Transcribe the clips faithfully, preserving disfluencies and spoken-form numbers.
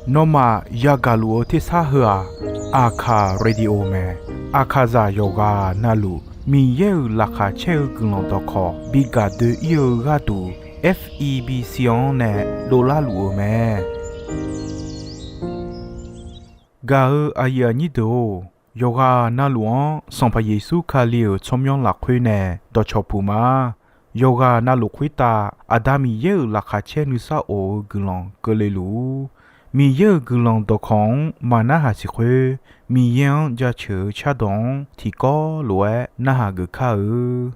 Nawmaf yagaq luf-eu tersar heu-aq, Aqkaq Radio mae. Aqkaqzaq yawqghaq navluf Miqyaer-euq laqkhaq caer-eu guiqlanq dawqkawq bi gaq doe-ir-eu gharduq, F E B C-anr nae dovlar luf-eu mae. Gaq-eu aqyuif aqnyir deuq-or, yawqghaq navluf-anr Sanqpaq Yeqsur Kali-euq tsawrmyanr lafkhoer nae dawqcawq puq ma. Yawqghaq navluf khoertav Aqda Miqyaer-euq laqkhaq caer nuisar of-eu guiqlanq keuvle luf-ur. Miqyaer-euq guiqlanq dawqkawq-anr maqnarhaq siq khoer, Miqyaer-anr jaceuq-eu cardawq-anr tiqkawv lof-aer narhaq geuf kar-eu.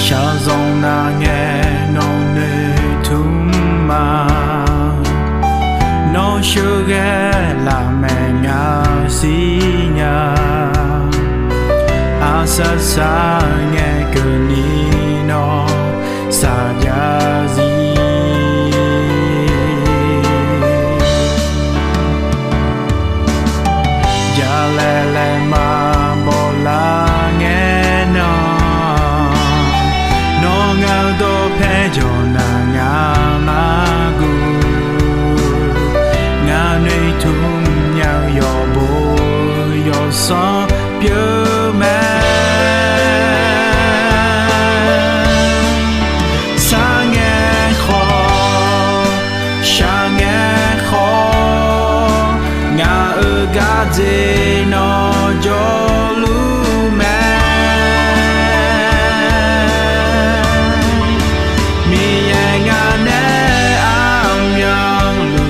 Shaqzanq nar ngae nawq noeqtmq ma. Nawr sheuqghae lafmaeq ngaq siqnya. Aqsar sar ngae keuvni nawr saqjav zir. Jalaeq laeq maqbaw lar ngae nan, nawr ngaq-eu dawqpae jawq nar ngaq maqguv. Ngaq noeqtmq nya-eu yawqbo yawqsanr pyeuf mae. Sar ngae khawf, shaq ngae khawf, ngaq-euq gardzer nawr jawrluf mae. Miqyaer ngaq nae armyanluf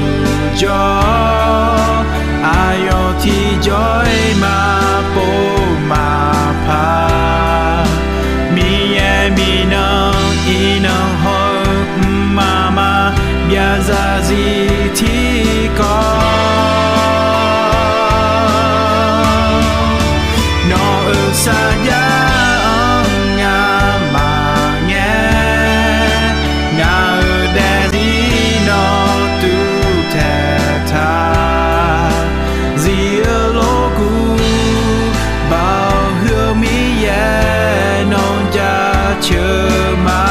jawr, aqyawf tiqjawr-iq maqpov maqpar. Miqyaer miqnan iqnan hawr-eu mqmaq maqbyav zarzir tiqkawv. Nawq-euq sarjax-anr ngamaf ngae, ngaq-euq daefzir nawr tuvtaeq taq. Zif-eu lorkuv, Baoq huiq-eu Miqyaer nawr jaceuq ma.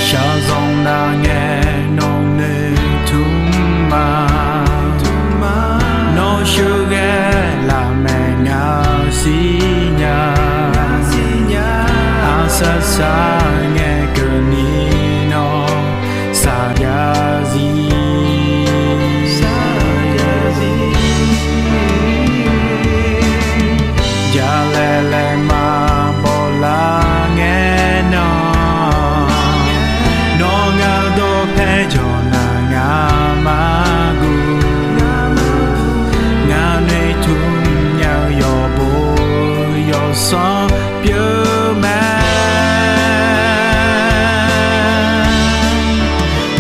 Shaqzanq nar ngae nawq noeqtmq ma. Nawr sheuqghae lafmaeq ngaq siqnya. Aqsar sar ngae keuvni nawr saqjav zir. Jalaeq laeq maqbaw lar ngae nan, nawr ngaq-eu dawqpae jawq nar ngaq maqguv. Ngaq noeqtmq nya-eu yawqbo yawqsanr pyeuf mae.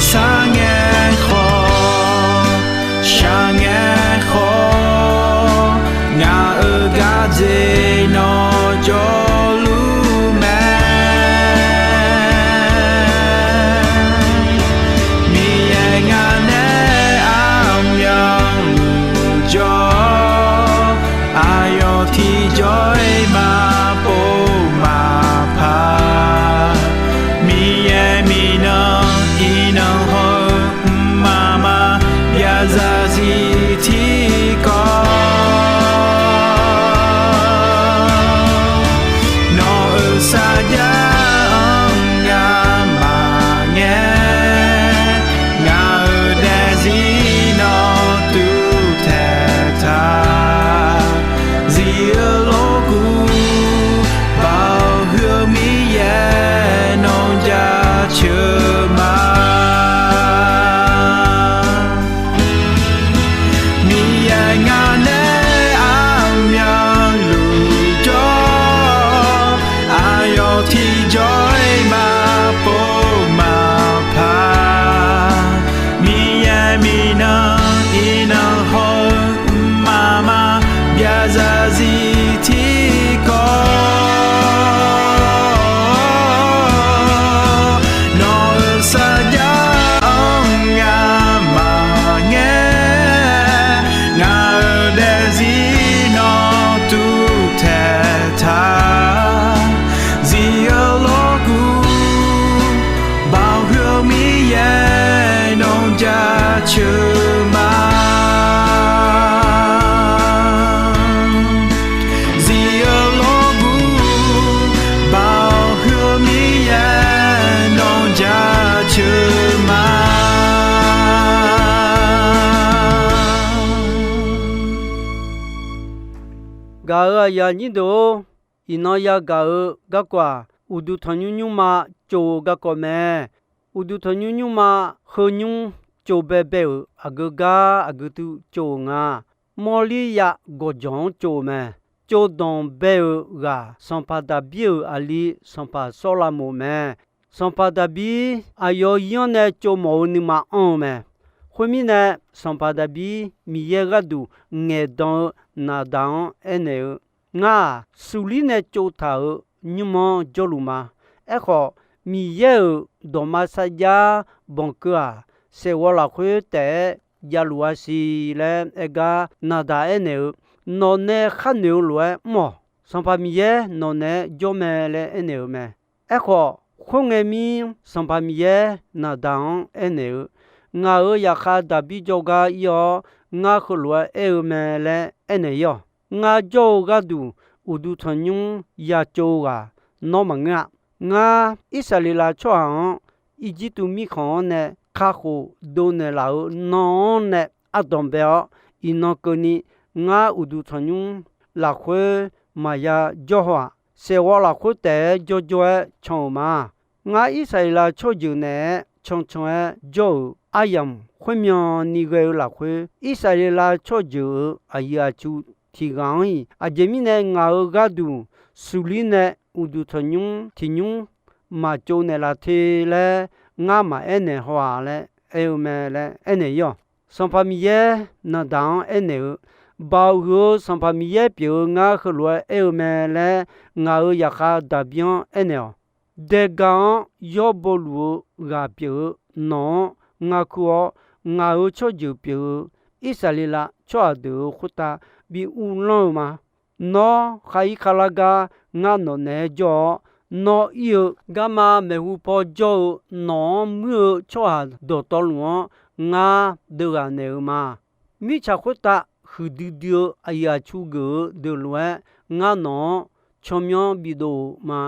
Sar ngae khawf, shaq ngae khawf, ngaq-euq gardzer nawr jawrluf mae. Miqyaer ngaq nae armyanluf jawr, aqyawf tiqjawr-iq maqpov Gaq-euq aqyuif aqnyir deuq-or, iqnan yagaq-eu garkawv-aq, uqduq tanqnymr nymrma tsov-eu garkawv mae. Uqduq tanqnymr nymrma heu nymr tsov baebae-euq aqgeu gar aqgeu tuv tsov-euq nga. Mawrlir yav gawqjawq-anr tsov-eu mae. Tsov danqbae-euq ghaq sanqpaq Daqbir-euq aqli sanqpaq Sawrlavmoq mae. Sanqpaq Daqbir aqyawf-euq zir-anr nae tsov mawf-eu nuima anr-eu mae. Khoermirnae, sanqpaq Daqbir Miqyaer gharduq ngaeqdan-eu Naqdaq-anr aernaeq-eu, Ngar-aq, Suqlir nae tsovtaq-euq nymr-anr jawrluf ma. Aerkhawf, Miqyaer-euq dawqma sarjax banqkeuv-aq, saeqghawv lafkhoer taef-aer javluf-a siq laer aer gar, Naqdaq aernaeq-eu, Nawq nae khar noeq-eu lof-aer mr-awq. Sanqpaq Miqyaer nawq naeq-aer jawr mae laer aernaeq-eu mae. Aerkhawf, khoerngae mir Sanqpaq Miqyaer Naqdaq-anr aernaeq-eu, Ngaq-euq zaqkhav Daqbir jawrgar ir-awr, ngar heulof-aer aer-eu mae laer aernaeq-ir-awq. Ngar jawr-eu gharduq uqduq tanqnymr ya tsov-eu ghaq nawr maqngeur-a. Ngar Irsaqleqlav tsawrhaq-anr Irjirtuv mirkhanq-anr nae kakhof dovnaeq laf-euq nan-anr nae ardanq bae-awr, iqnan keuvni ngar uqduq tanqnymr lafkhoer maqya jawr haw-aq, saeqghawv lafkhoer taef-aer jawrjawr-aer can-euq ma. Ngar Irsaqleqlav tsawrjeuq naeq-aer cancan-aer jawr-euq aryamq khoermyanni ghae-eu lafkhoer, Irsaqleqlav tsawrjeuq-euq aqyuif aqtsu tiq ghaq-anr-iq, Aqjeq mirnae ngaq-euq gharduq Suqlir nae uqduq tanqnymr tiq nymr maqtsov naeqlaf te laer ngar maqaer naeq haw-aq laer aer-eu mae laer aernaeq-ir-awq. Sanqpaq Miqyaer Naqdaq-anr aernaeq-eu, Baoq huiq-eu Sanqpaq Miqyaer pyeuf-eu ngar heulof-aer aer-eu mae laer ngaq-euq zaqkhav Daqbir-anr aernaeq-awq. Daega-anr yawr bo luf-eu ghaq pyeuf-eu nawq-anr ngar kur-awr, ngaq-euq tsawrjeuq pyeuf-eu Irsaqleqlav tsawrhaq deuq-euq khoertav bi uvlanr-eu ma. Nawr khar ir kharlar gar ngar nawq naeq-aer jawr-awr, nawr ir-eu garma maeqhu paw jawr-eu nawq-anr muir-eu tsawrhaq dawqtawvluf-anr ngar deuvghaq naeq-eu ma. Mirtsaq khoertav huiqdui dui-eu aqyuif aqtsu geuf-eu deuq lof-aer, ngar nawq-anr tsawrmyanr bidov-euq ma.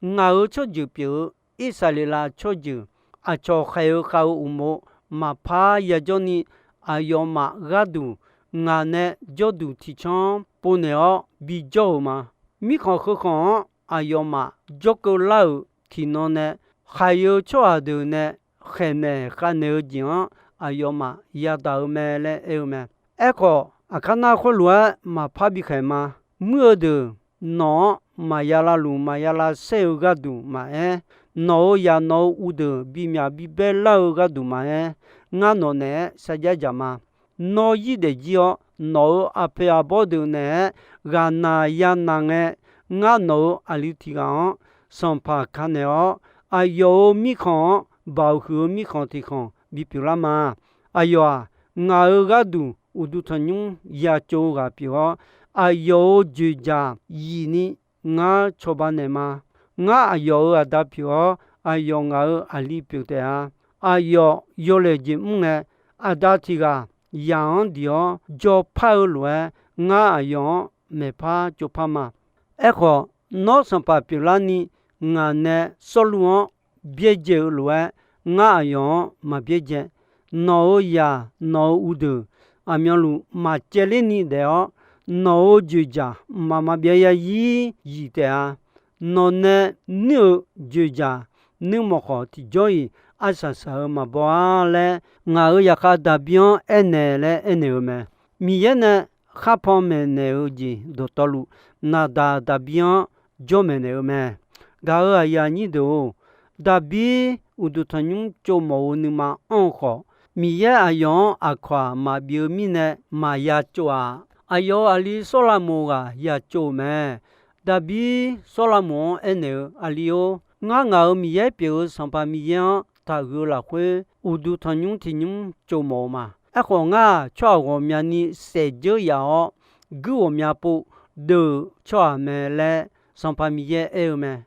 Ngaq-euq tsawrjeuq pyeuf-eu Irsaqleqlav tsawrjeuq aqcawq khaeq-eu khav-eu uqmov maqpar yajawr ni, aqyawfmaf gharduq ngaq nae jawrduq tiqcanr povnaeq-awr bijawr-euq ma. Mirkhanq heukhanq-anr aqyawfmaf jawrkeuv lar-euq tiqnan nae, khaiq-eu tsawrhaq deuq nae khaeqnaeq khavnaeq-eu jeq-anr aqyawfmaf yadaq-eu mae laer aer-eu mae. Aerkhawf, aqkar nar khoerlof-aer maqpar bikhaeq ma. Muir-eu deuq nawq-anr maqya lavluf maqya lavsaer-eu gharduq maqaer, nawq-euq zaq nawq-euq uqdeuq bimyaq bibaer lar-eu gharduq maqaer, ngar nawq naeq-aer sarjax dzaq ma. Nawr zir daefjir-awr, nawq-euq aqpoeq aqbawr deuq naeq-aer ghaqnaq yanaq ngae, ngar nawq-euq aqli tiq ghaq-anr sanqpaq ka naeq-awr, aqyawf-euq mirkhanq-anr baoq huiq-eu mirkhanq tiq khanq bipyeuf lar ma. Aqyawf-aq, ngaq-euq gharduq uqduq tanqnymr ya tsov-eu ghaq pyeuf-awr, aqyawf-euq dzoeqdzaq yif ni ngar cawba naeq ma. Ngar aqyawf-euq aqda pyeuf-awr, aqyawf ngaq-euq aqli pyeuf taef-a. Aqyawf yawlaeq jeq mr ngae, aqda tiq ghaq zaq-anr diq-awr jawr par-eu lof-aer, ngar aqyawf-anr maeqpar tsovpar ma. Aerkhawf, nawr sanqpaq pyeuflarni ngaq nae Sawrluv-anr byaerdzae-eu lof-aer, ngar aqyawf-anr maqbyaerdzae. Nawq-euq zaq nawq-euq uqdeuq aqmyanluf maqcaevler ni daef-awr, nawq-euq dzoeqdzaq mqmaq maqbyav zarzir yif taef-a. Nawq nae nuir-eu dzoeqdzaq nuirmawf khawf, tiqjawr-iq arsaq saq-eu maqbaw-ar laer, ngaq-euq zaqkhav Daqbir-anr aernaeq laer aernaeq-eu mae. Miqyaer nae khar panmaeq naeq-eu jeq dawqtawvluf, Naqdaq Daqbir-anr jawr maeqnaeq-eu mae. Gaq-euq aqyuif aqnyir deuq-or, Daqbir uqduq tanqnymr tsovmawf-eu nuima anr-eu khawf, Miqyaer aqyawf-anr aqkawq-aq maqbif-eu mirnae maqya tsov-aq. Aqyawf-euq aqli Sawrlavmoq ghaq ya tsov-eu mae. Daqbir Sawrlavmoq-anr aernaeq-eu, Aqli-or, ngar ngaq-euq Miqyaer pyeuf-eu Sanqpaq Miqyaer-anr taqhuiq-eu lafkhoer, uqduq tanqnymr tiqnymr tsovmawf-eu ma. Aerkhawf, ngar-aq, tsawrhaq ghawqmyani saef dzeur yaf-awr, guir ghawqmya pov deuv-euq tsawrhaq mae laer Sanqpaq Miqyaer aer-eu mae.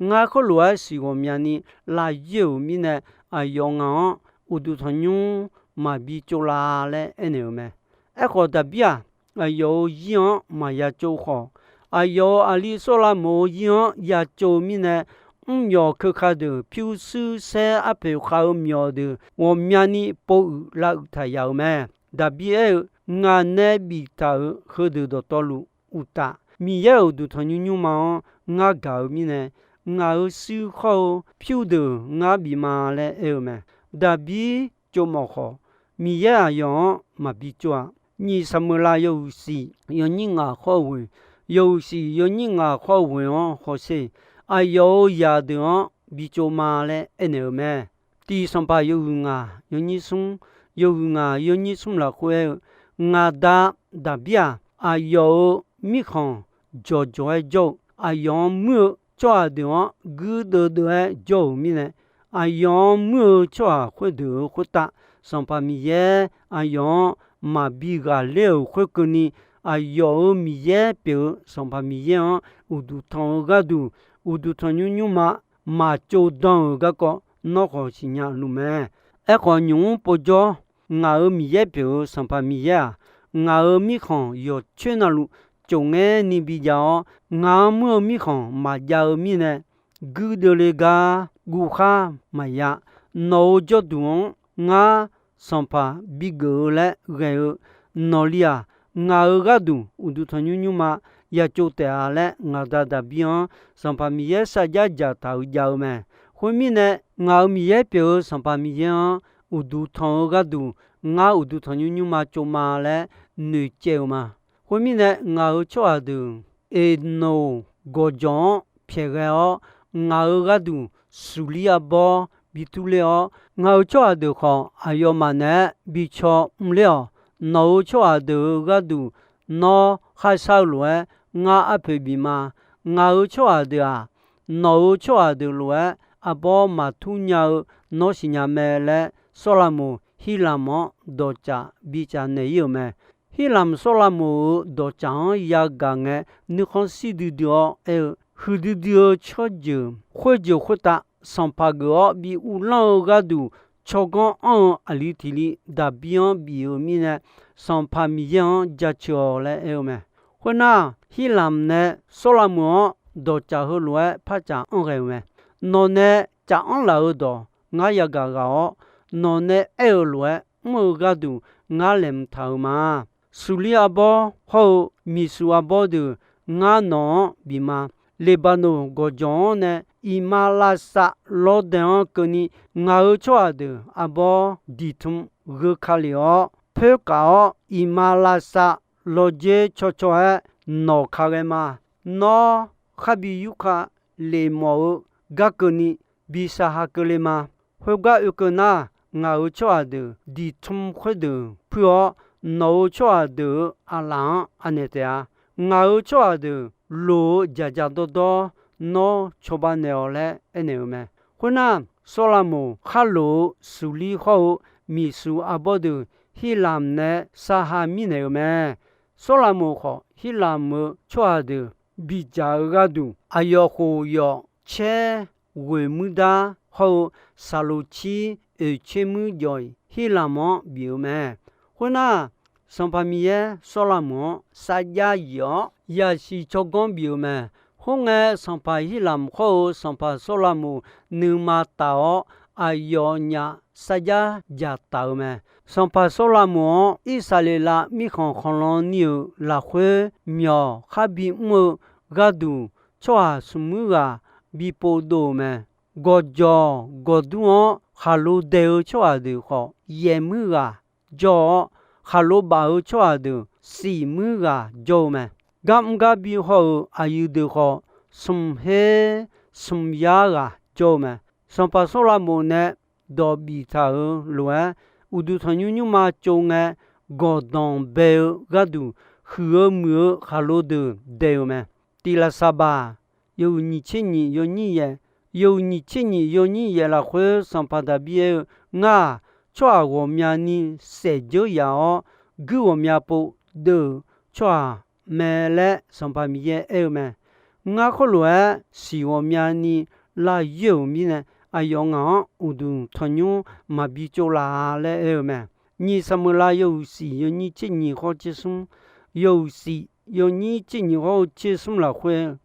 Ngar khoerlof-aer siq ghawqmyani lavyoer-euq mirnae, aqyawf ngaq-anr uqduq tanqnymr maqbi tsovlar laer aernaeq-eu mae. Aerkhawf, Daqbir-aq, aqyawf-euq zir-anr maqya tsov khawf, aqyawf-euq aqli Sawrlavmoq-euq zir-anr ya tsov-eu mirnae, mr yawq keuka deuq pyurshuir saer arpoeq khav-eu myawq deuq ghawqmyani povuiq lavuiq taq yaf-euq mae. Daqbir aer-eu, Ngaq nae biftaq-euq heudeuq dawqtawvluf, uqtaf, Miqyaer-euq uqduq tanqnymr nymrma-anr ngar gaq-eu mirnae, ngaq-euq shuir khawr-eu pyur deuq ngar bif ma laer aer-eu mae. Daqbir tsovmawf khawf, Miqyaer aqyawf-anr maqbi tsov-a. Nyiq Saqmeuqlav yawhuiq shif yawnyir ngaq khawr-eu ghoeq, yawhuiq shif yawnyir ngaq khawr-eu ghoeq-anr hawsher. Aqyawf-euq zaqdeuq-anr bi tsov ma laer aernaeq-eu mae. Tiq Sanqpaq yawhuiq ngaq yawnyir smr, yawhuiq ngaq yawnyir smr lafkhoer aer-eu, Ngaq da Daqbir-aq, aqyawf-euq mirkhanq jawqjawq-aer jawr-eu, aqyawf-anr muir-eu tsawrhaq deuq-anr guirdeuv deuv-aer jawr-euq mirnae, aqyawf-anr muir-eu tsawrhaq khoerdeuq-euq khoertav, Sanqpaq Miqyaer aqyawf-anr maqbi ghaqler-euq khoerkeuvni, aqyawf-euq Miqyaer pyeuf-eu Sanqpaq Miqyaer-anr uqduq tanq-eu gharduq, uqduq tanqnymr nymrma maqtsov dan-euq garkawv nawr khawf siqnya luf mae. Aerkhawf, nymq-mr povjawr, ngaq-euq Miqyaer pyeuf-eu Sanqpaq Miqyaer-aq, ngaq-euq mirkhanq yawqcoer navluf cofngaer ni bijav-awr, ngaq-anr muir-eu mirkhanq maqjav-eu mirnae, guirdeuv le gar guvkhar maqya. Nawq-euq jawrduq-anr ngar sanqpaq bigeuf-eu laer ghae-eu nawqli-aq, ngaq-euq gharduq uqduq tanqnymr nymrma ya tsov taef-a laer, ngaq da Daqbir-anr Sanqpaq Miqyaer sarjax dzaqtaq-euq jav-eu mae. Khoermirnae, ngaq-euq Miqyaer pyeuf-eu Sanqpaq Miqyaer-anr uqduq tanq-eu gharduq, ngar uqduq tanqnymr nymrma tsov ma laer noeqcaev-eu ma. Khoermirnae, ngaq-euq tsawrhaq deuq Eqnoq gawqjawq-anr pyaeqghae-awr, ngaq-euq gharduq suqlir arbawr bi turler-awr, ngaq-euq tsawrhaq deuq khawf aqyawfmaf naeq-aer bi caw mrler-awq. Nawq-euq tsawrhaq deuq-euq gharduq nawr kharshar-eu lof-aer ngar arpoeq bif ma. Ngaq-euq tsawrhaq deuq-aq, nawq-euq tsawrhaq deuq lof-aer arbawr maqtur nya-eu nawr siqnya mae laer, Sawrlaqmoq Hirlamq-anr dawqtsaf bicaf naeq-ir-euq mae. Hirlamq Sawrlaqmoq-euq dawqtsaf-anr yagaq ngae, nuikhanr shir duidui-awr aer-eu, Huiqdui dui-eu tsawrjeuq khoerjeuq khoertav sanqpaq geuf-awr bi uvlanr-eu gharduq, tsawrganr anr-eu aqli tiq li Daqbir-anr bif-eu mirnae, Sanqpaq Miqyaer-anr jaceuq-awq laer aer-eu mae. Khoernar, Hirlamq nae Sawrlaqmoq-anr dawqtsaf heulof-aer par tsaf anr ghae-eu mae. Nawq nae tsaf anr laf-eu dawq ngar yagaq ghaq-awr, nawq nae aer-eu lof-aer mr-eu gharduq ngar laeqhmq taq-euq ma. Suqlir arbawr hawr-eu miqsuq arbawr deuq ngar nawq-anr bif ma. Leqbaqnoq gawqjawq-anr nae iqmalavshav lawrdae-anr keuvni, ngaq-euq tsawrhaq deuq arbawr diqtm gheu ka lef-awr, poerkaf-awr iqmalavshav lawdzer cawcaw-aer nawq ka ghae ma. Nawr kharbi yurka lef mawf-eu gar keuvni bi saqha keuvle ma. Khoergar oekeuv nar, ngaq-euq tsawrhaq deuq diqtm khoerdeuq puir-awr, nawq-euq tsawrhaq deuq-euq aqlaf-anr anaeq taef-a. Ngaq-euq tsawrhaq deuq loq-eu dzaqdzaq dawrdawr nawr cawba naeq-awq laer aernaeq-eu mae. Khoernar, Sawrlaqmoq khar loq-eu suqlir hawr-eu miqsuq arbawr deuq Hirlamq nae saqha mirnaeq-eu mae. Sawrlaqmoq khawf, Hirlamq-euq tsawrhaq deuq bidzaq-eu gharduq, aqyawf khof yawf caer ghoeq muir dar hawr-eu, saqloq cir oeq caer muir jawq-iq Hirlamq-anr bif-eu mae. Khoernar, Sanqpaq Miqyaer Sawrlaqmoq-anr sarjax yif-awr, yasiq tsawrganr bif-eu mae. Khoerngae, sanqpaq Hirlamq hawr-eu sanqpaq Sawrlaqmoq nuima taf-awr, aqyawfnyaf sarjax dzaqtaf-eu mae. Sanqpaq Sawrlaqmoq-anr Irsaqleqlav mirkhanq khanqlan ni-euq lafkhoer myawq khar bimr-eu gharduq, tsawrhaq smq muir ghaq bi povdov-euq mae. Gawqjawq gawqdur-anr khaqlo daeq-eu tsawrhaq deuq khawf, yaef muir ghaq jawr-awr, khaqlo baf-eu tsawrhaq deuq siq muir ghaq jawr-eu mae. Gar mr gar bi hawr-euq aqyuif deuq khawf, smq her smq yar ghaq jawr-eu mae. Sanqpaq Sawrlaqmoq nae dawq biftaq-euq lof-aer, uqduq tanqnymr nymrma tsov ngae, gawqdanq bae-eu gharduq, huiq-eu muiq-eu khaqlo deuq daeq-euq mae. Tiqlaqsaqbaq yawhuiq nyiq tser nyiq yawnyir yaeq, yawhuiq nyiq tser nyiq yawnyir yaeq lafkhoer, sanqpaq Daqbir aer-eu, Ngar-aq, tsawrhaq ghawqmyani saef dzeur yaf-awr, guir ghawqmya pov deuv-euq tsawrhaq mae laer sanqpaq Miqyaer aer-eu mae. Ngar khoerlof-aer siq ghawqmyani lavyoer-euq mirnae, aqyawf ngaq-anr uqduq tanqnymr maqbi tsovlaf-a laer aer-eu mae. Nyiq Saqmeuqlav yawhuiq shif yawnyir tser nyiq hawr tser smr, yawhuiq shif yawnyir tser nyiq hawr-eu tser smr lafkhoer,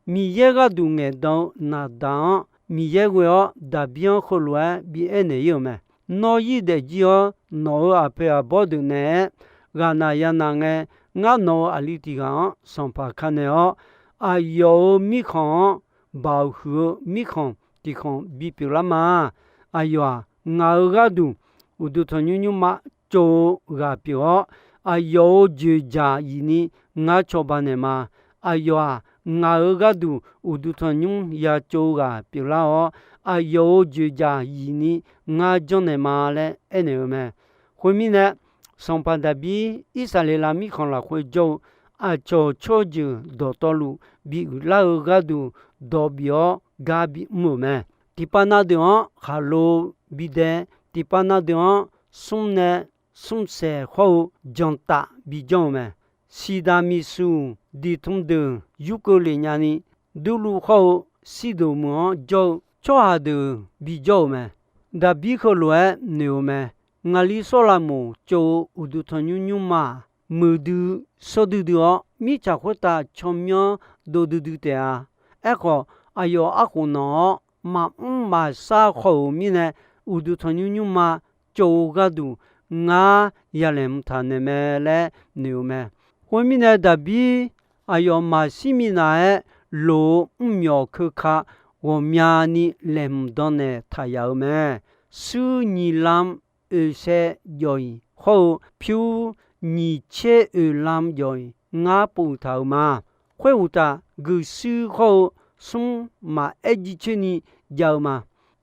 Miqyaer gharduq ngaeqdan-eu Naqdaq-anr Miqyaer ghoe-awr Daqbir-anr heulof-aer bi aernaeq-ir-euq mae. Nawr zir daefjir-awr, nawq-euq aqpoeq aqbawr deuq naeq-aer ghaqnaq yanaq ngae, ngar nawq-euq aqli tiq ghaq-anr sanqpaq ka naeq-awr, aqyawf-euq mirkhanq-anr baoq huiq-eu mirkhanq tiq khanq bipyeuf lar ma. Aqyawf-aq, ngaq-euq gharduq uqduq tanqnymr nymrma tsov-eu ghaq pyeuf-awr, aqyawf-euq dzoeqdzaq yif ni ngar cawba naeq ma. Aqyawf-aq, ngaq-euq gharduq uqduq tanqnymr ya tsov-eu ghaq pyeuflar-awr, aqyawf-euq dzoeqdzaq yif ni ngar janrnaeq ma laer aernaeq-eu mae. Khoermirnae, sanqpaq Daqbir Irsaqleqlav mirkhanq lafkhoer jawr-eu aqcawq tsawrjeuq dawqtawvluf bi uiqlar-eu gharduq dawq bif-awr gar bimr-euq mae. Tiqpav na deuq-anr khaqlo bidae, tiqpav na deuq-anr smr nae smrsaeq hawr-eu jantaf bijanr-eu mae. Siqdaq miqsuq diqtm deuq yurkeuv lef nyani, durluv hawr-eu sirdoq meuq-anr jawr-eu tsawrhaq deuq bijawr-euq mae. Daqbir heulof-aer noeq-eu mae. Ngaqli sawrlavmoq tsov-eu uqduq tanqnymr nymrma-aq, muiqdui shawr duidui-awr, mirtsaq khoertav tsawrmyanr dov duidui taef-a. Aerkhawf, aqyawf arkhof nanq-awr maqmr maqshar haw-euq mirnae, uqduq tanqnymr nymrma tsov-eu gharduq ngar yalaeqhmq taq naeq mae laer noeq-eu mae. Khoermirnae, Daqbir aqyawf maqshir minav-aer loq-eu mrmyawq keuka ghawqmyani laeqhmq dannaeq taq yaf-eu mae. Shuir nyiq lam oeqsaev jawq-iq hawr-eu pyur nyiq tser oeq lam jawq-iq ngar pov-euq taq-euq ma. Khoeruqtaf, guiqshuir hawr-eu smr maqaer jircoer ni jav-eu ma.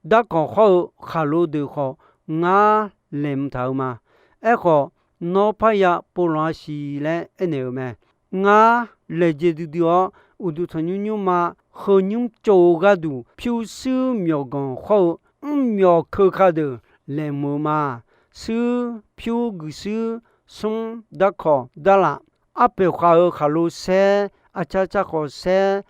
Darkawq hawr-eu khaqlo deuq khawf ngar laeqhmq taq-eu ma. Aerkhawf, nawr parya povlanq-a siq laer aernaeq-eu mae. Ngar laejae duidui-awr, uqduq tanqnymr nymrma heunymr tsov-eu gharduq, pyurshuir myawqganq hawr-eu mrmyawq keuka deuq laeqhmq-eu ma. Shuir, pyur, guiqshuir, smr, darkawq, darlaf, arpoeq khav-eu khaqlo saer, arcar carkhawf saer,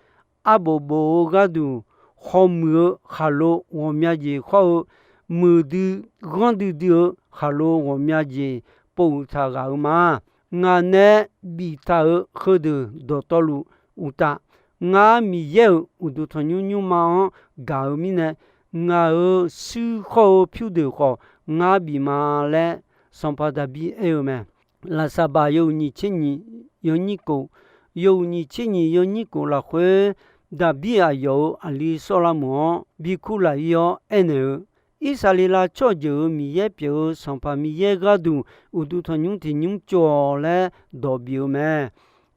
arbof bof-eu gharduq, hawmuiq-eu khaqlo ghawqmya jeq hawr-eu, muiqdui ghanr duidui-eu khaqlo ghawqmya jeq pov-euq taq ghaq-eu ma. Ngaq nae biftaq-euq heudeuq dawqtawvluf uqtaf, ngar Miqyaer-euq uqduq tanqnymr nymrma-anr gaq-eu mirnae, ngaq-euq shuir hawr-eu pyur deuq khawf ngar bif ma laer, sanqpaq Daqbir aer-eu mae. Laqsaqbaq yawhuiq nyiq tser nyiq yawnyir kof, yawhuiq nyiq tser nyiq yawnyir kof lafkhoer, Daqbir aqyawf-euq aqli sawrlavmoq-anr bi kurlaf-ir-awr aernaeq-eu, Irsaqleqlav tsawrjeuq-euq Miqyaer pyeuf-eu Sanqpaq Miqyaer gharduq uqduq tanqnymr tiqnymr tsov-awq laer dawq bif-eu mae.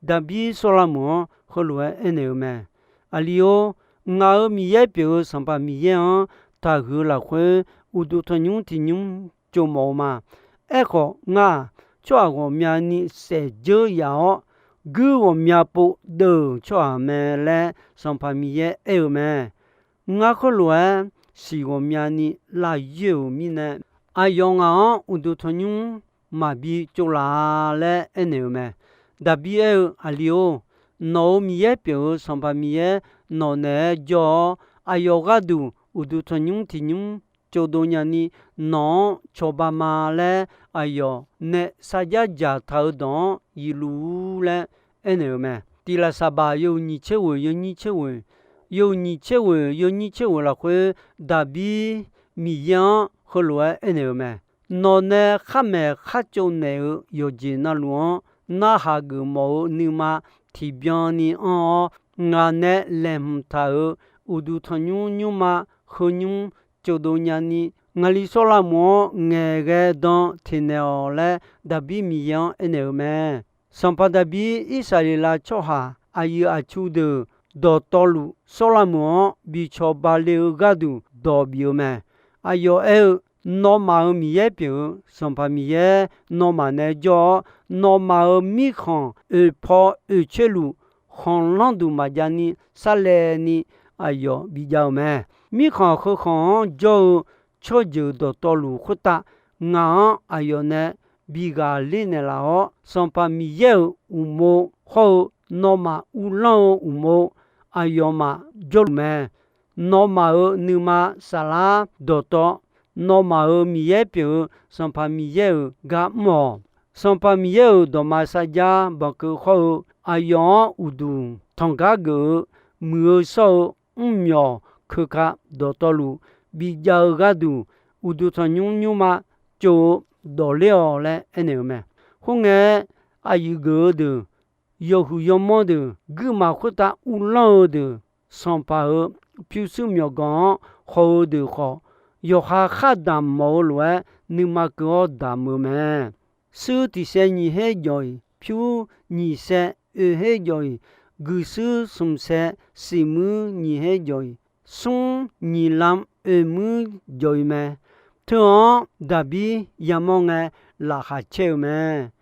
Daqbir sawrlavmoq-anr heulof-aer aernaeq-eu mae. Aqli-or, ngaq-euq Miqyaer pyeuf-eu Sanqpaq Miqyaer-anr taqhuiq-eu lafkhoer uqduq tanqnymr tiqnymr tsov mawf-eu ma. Aerkhawf, ngar-aq, tsawrhaq ghawqmyani saef dzeur yaf-awr, guir ghawqmya pov deuv-euq tsawrhaq mae laer Sanqpaq Miqyaer aer-eu mae. Ngar khoerlof-aer siq ghawqmyani lavyoer-euq mirnae, aqyawf ngaq-anr uqduq tanqnymr maqbi tsovlaf-a laer aernaeq-eu mae. Daqbir aer-eu, Aqli-or, nawq-euq Miqyaer pyeuf-eu Sanqpaq Miqyaer nawq naeq-aer jawr-awr, aqyawf gharduq uqduq tanqnymr tiqnymr tsovdov nyani nawq-anr cawba ma laer aqyawf nae sarjax dzaqtaq-eu dawq-anr yifluf-ur laer aernaeq-eu mae. Tiq Laqsaqbaq yawhuiq nyiq tser ghoeq yawnyir tser ghoeq, yawhuiq nyiq tser ghoeq yawnyir tser ghoeq lafkhoer, Daqbir Miqyaer-anr heulof-aer aernaeq-eu mae. Nawq nae khar maeq khar tsov naeq-eu yawqjeq navluf-anr narhaq geufmawf-eu nuima tiqbyan ni anr-awr, ngaq nae laeqhmq taq-euq uqduq tanqnymr nymrma heunymr tsovdov nyani, ngaqli sawrlavmoq-anr ngaeqghae dan teqnaeq-awq laer Daqbir Miqyaer-anr aernaeq-eu mae. Sanqpaq Daqbir Irsaqleqlav tsawrhaq aqyuif aqtsu deuq dawqtawvluf sawrlavmoq-anr bi cawba le-eu gharduq dawq bif-eu mae. Aqyawf aer-eu, Nawmaf-euq Miqyaer pyeuf-eu Sanqpaq Miqyaer nawmaf nae jawr-awr, nawmaf-euq mirkhanq oeqpaw oeqcoer luf khanqlanr duq maqjav ni sarlaev ni aqyawf bijav-eu mae. Mirkhanq heukhanq-anr jawr-eu tsawrjeuq dawqtawvluf khoertav, ngaq-anr aqyawf nae bi ghaqler naeqlaf-awr, Sanqpaq Miqyaer-euq uqmov hawr-eu nawmaf uvlanr-eu uqmov aqyawfmaf jawrluf mae. Nawmaf-euq nuima saflar dawqtawv, nawmaf-euq Miqyaer pyeuf-eu Sanqpaq Miqyaer-euq gar mr-awq. Sanqpaq Miqyaer-euq dawqma sarjax banqkeuv hawr-eu aqyawf-anr uqduq tanqgar geuf-eu muiq-eu shawr-eu mrmyawq keuka dawqtawvluf bijav-eu gharduq, uqduq tanqnymr nymrma tsov-eu dawqler-awq laer aernaeq-eu mae. Khoerngae, aqyuif geuf-eu deuq, yawhuiq yawmawr deuq, guirmaf khoertav uvlanr-eu deuq, sanqpaq-euq pyurshuir myawqganq-anr haw-eu deuq khawf, yawqha khar damq mawf-eu lof-aer nuima keuv-awr damq-eu mae. Shuir tiq saev nyiq her jawq-iq, pyur nyiq saev oeq her jawq-iq, guiqshuir smq saev siq muir nyiq her jawq-iq, smr nyiq lam oeq muir jawq-iq mae. Teu-anr Daqbir yamawr ngae, laqkhaq caer-eu mae.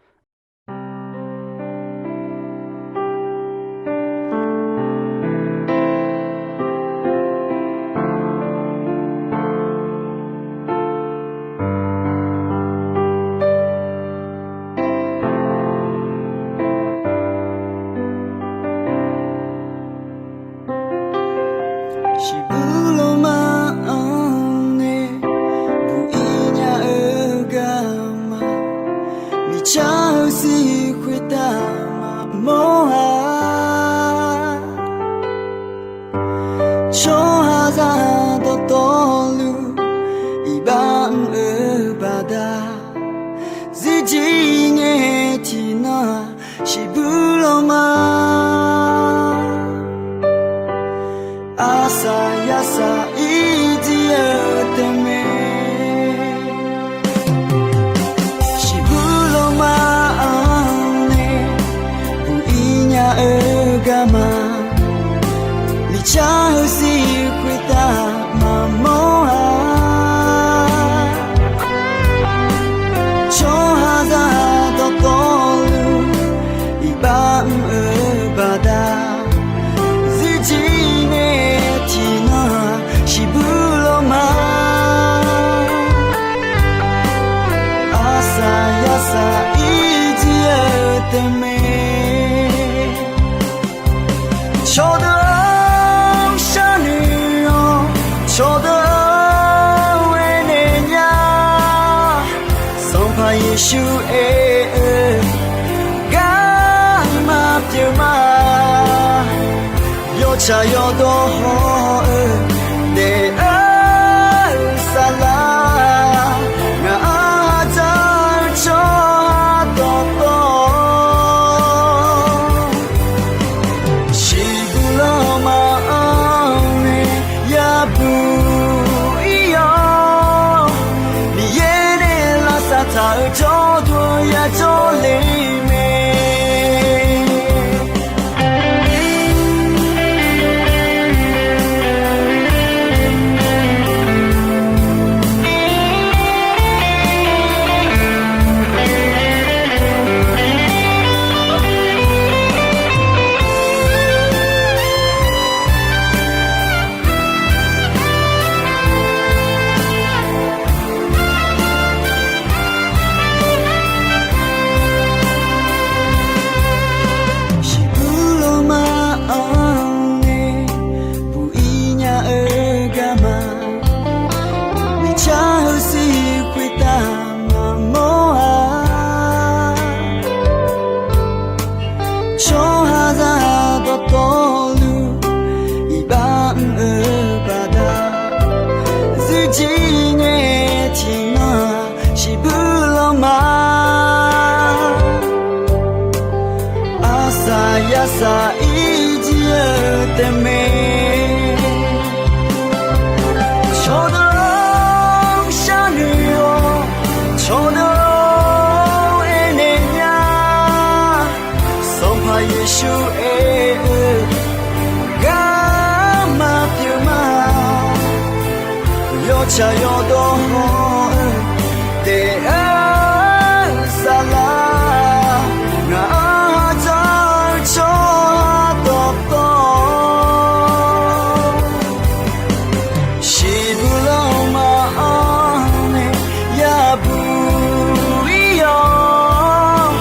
Shiqbuq lawma-anr nae buq-ir nya-eu garma, miqcar-eu sir khoertav maqmawr-a. Tsawrhaqzaq dawqtawvluf iqbax mr-eu baqda, zirjir ngae tiqnan-aq, shiqbuq lawma. Arsaq yarsaq irjir-eu teumq mae. Shiqbuq lawma-anr nae buq-ir nya-eu garma, miqcar-eu sir khoertav maqmawr-a. Tsawrhaqzaq dawqtawvluf iqbax mr-eu baqda, zirjir ngae tiqnan-aq, shiqbuq lawma. Arsaq yarsaq irjir-eu teumq mae. Cawqdeuq-or, sharnoeq-awq. Cawqdeuq-or, aernaeq nya. Sanqpaq Yeqsur aer-eu garma pyeuf ma. Yawtsaq yawdawr haw-eu daef-eu saflar, ngaq-anr dzar-eu tsawrhaq dawqtawv, shiqbuq lawma-anr nae yabuq ir-awr, Miqyaer nae lavsav taq-euq jawrduq yajawr le mae. Shiqbuq lawma-anr nae buq-ir nya-eu garma, miqcar-eu sir khoertav maqmawr-a. Tsawrhaqzaq dawqtawvluf iqbax mr-eu baqda, zirjir ngae tiqnan-aq, shiqbuq lawma. Arsaq yarsaq irjir-eu teumq mae. Cawqdeuq-or, sharnoeq-awq. Cawqdeuq-or, aernaeq nya. Sanqpaq Yeqsur aer-eu garma pyeuf ma. Yawtsaq yawdawr haw-eu daef-eu saflar, ngaq-anr dzar-eu tsawrhaq dawqtawv, shiqbuq lawma-anr nae yabuq ir-awr,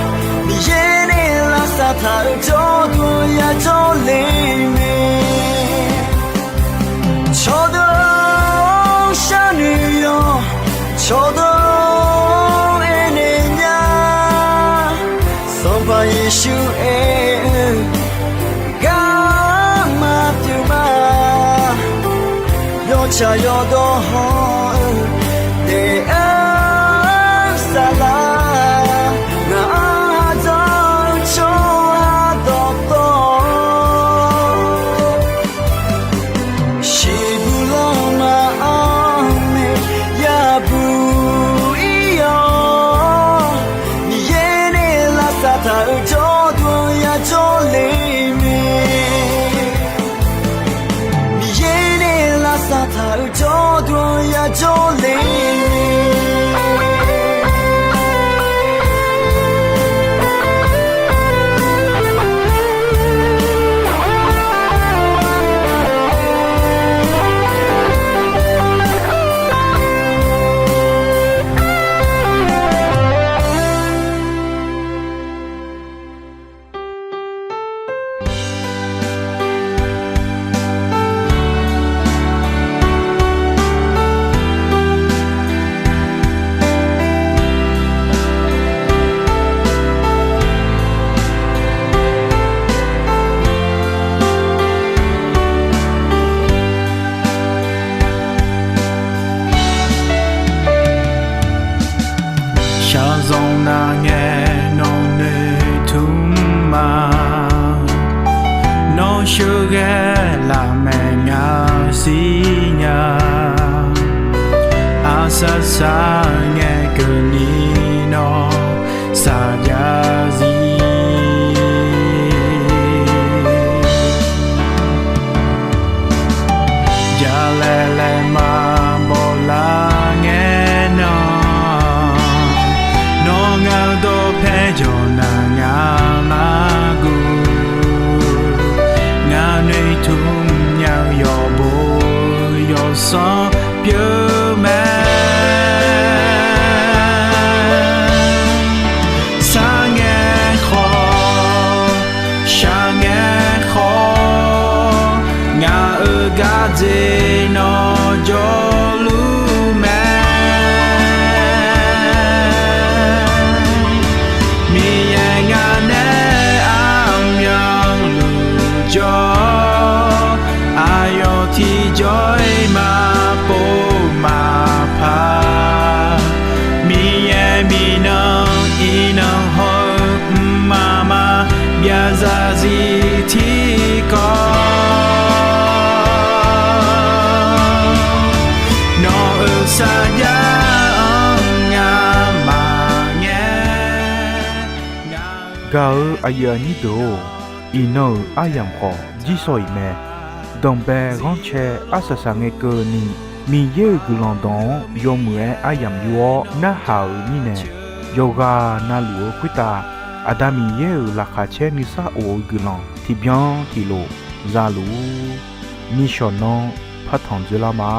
Miqyaer nae lavsav taq-euq jawrduq yajawr le mae. Cawqdeuq-or, sharnoeq-awq. Cawqdeuq-or, aernaeq nya. Sanqpaq Yeqsur aer-eu garma pyeuf ma. Yawtsaq yawdawr haw-eu daef-eu saflar, ngaq-anr Jawrduq yajawr le mae. Miqyaer nae lavsav taq-euq jawrduq yajawr le mae. Shaqzanq nav ngae nawq noeqtmq ma. Nawr sheuqghae lafmaeq ngaq siqnya. Aqsaq saq ngae keuvni nawr saqjav zir. Jalaeq laeqma bawlar ngae nan, nawr ngaq-eu dawqpae jawq naq ngaq mar guv. Ngaq noeqtmq nya-eu yawqbo yawqsanr pyeuf mae. Sar ngae khawf, shaq ngae khawf, ngaq-euq gardzer nawr jawrluf mae. Miqyaer ngaq nae armyanluf jawr, aqyawf tiqjawr-iq maqpov maqpar. Miqyaer miqnan iqnan hawr-eu mqmaq maqbyav zarzir tiqkawv, nawq-euq sarjax-anr ngamaf ngae. Gaq-eu aqyuif aqnyir deuq-or, iqnan-euq aryamq khawf jirsawq iq mae. Danqbae ghanrcae arsaq saq ngae keuvni, Miqyaer-euq guiqlanq dawq-anr yawmuiq-aer aryamq yur-awr narhaq-euq mirnae, yawqghaq navluf-eu khoertav Aqda Miqyaer-euq laqkhaq caer nuisar of-eu guiqlanq tiqbyan tiqlof za luf-ur. Nishawq nanr partanq dzoerlar ma.